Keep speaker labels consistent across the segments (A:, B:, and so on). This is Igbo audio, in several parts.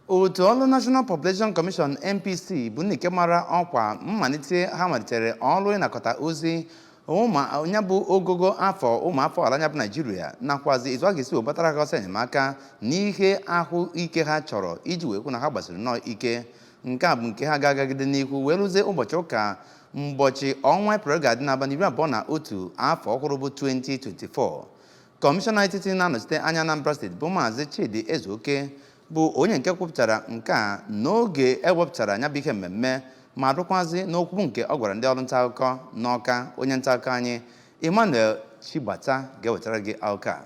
A: Otu ọrụ National Population Commission, NPC, bụ ndị nke mara ọkwa mmalite ha malitere ọrụ ịnakọta ozi ụmụ ya bụ ogogo afọ ụmụafọ ala ya bụ Naijiria, nakwazi etu a ga-esi webatara ha ọsọ enyemaka n'ihe ahụike ha chọrọ, iji wee hụ na ha gbasiri nnọọ ike. Nke a bụ nke ha ga-agagide n'ihu wee rụzie ụbọchị ụka mbọchị ọnwa Eprel ga-adị n'abalị 21 afọ ọhụrụ bụ 2024. Kọmishọna etiti na-anọchite anya Anambra Steeti, bụ Maazị Chidi Ezeoke, bụ onye nke kwupụtara nke a n'oge ewepụtara ya bụ ihe mmemme, ma rụkwazi n'okwu nke ọ gwara ndị ọrụ nta akụkọ n'Ọka. Onye nta akụkọ anyị Emmanuel Chigbata ga-ewetara gị akụkọ a.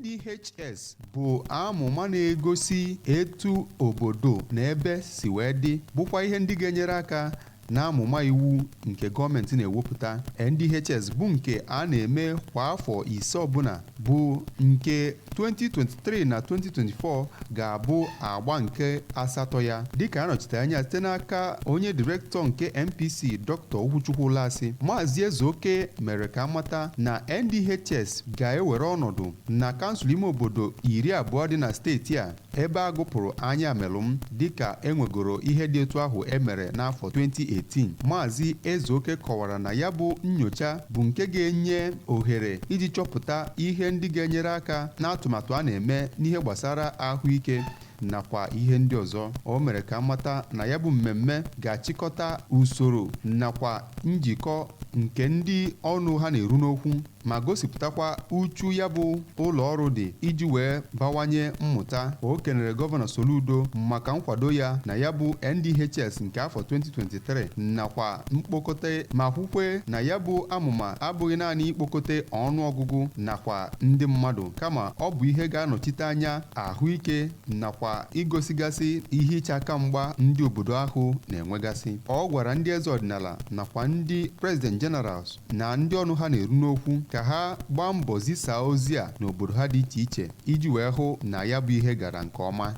B: NDHS bụ amụma na-egosi etu obodo na ebe si wee dị, bụkwa ihe ndị ga-enyere aka na amụma iwu nke gọọmenti na-ewepụta. NDHS bụ nke a na-eme kwa afọ 5 ọbụla, bụ nke 2023 na 2024 ga-abụ agba nke asatọ ya. Dịka anọchite anya site n'aka onye direktọ nke NPC, Dr. Okwuchukwu Ulasi, Maazị Ezeoke mere ka amata na NDHS ga-ewere ọnọdụ na kansụl ime obodo 20 dị na steeti a, ebe a gụpụrụ anya melụm dịka enwegoro ihe dị etu ahụ emere n'afọ 2018. Maazị Ezeoke kọwara na ya bụ nyocha bụ nke ga-enye ohere iji chọpụta ihe ndị ga-enyere aka n'atụmatụ a na-eme n'ihe gbasara ahụike nakwa ihe ndị ọzọ. O mere ka mata na ya bụ mmemme ga-achịkọta usoro nakwa njikọ nke ndị ọnụ ha na-eru n'okwu, ma gosipụtakwa uchu ya bụ ụlọ ọrụ dị iji wee bawanye mmụta. O kenere Gọvanọ Soludo maka nkwado ya na ya bụ NDHS nke afọ 2023 nakwa mkpokọta, ma kwukwe na ya bụ amụma abụghị naanị ikpokọta ọnụọgụgụ nakwa ndị mmadụ, kama ọ bụ ihe ga-anọchite anya ahụike nakwa igosigasị ihe ịcha aka mgba ndị obodo ahụ na-enwegasị. Ọ gwara ndị eze ọdịnala nakwa ndị president generals na ndị ọnụ ha na-eru n'okwu ka ha gbaa mbọ zisaa ozi a n'obodo ha dị iche iche iji wee hụ na ya bụ ihe gara nke ọma.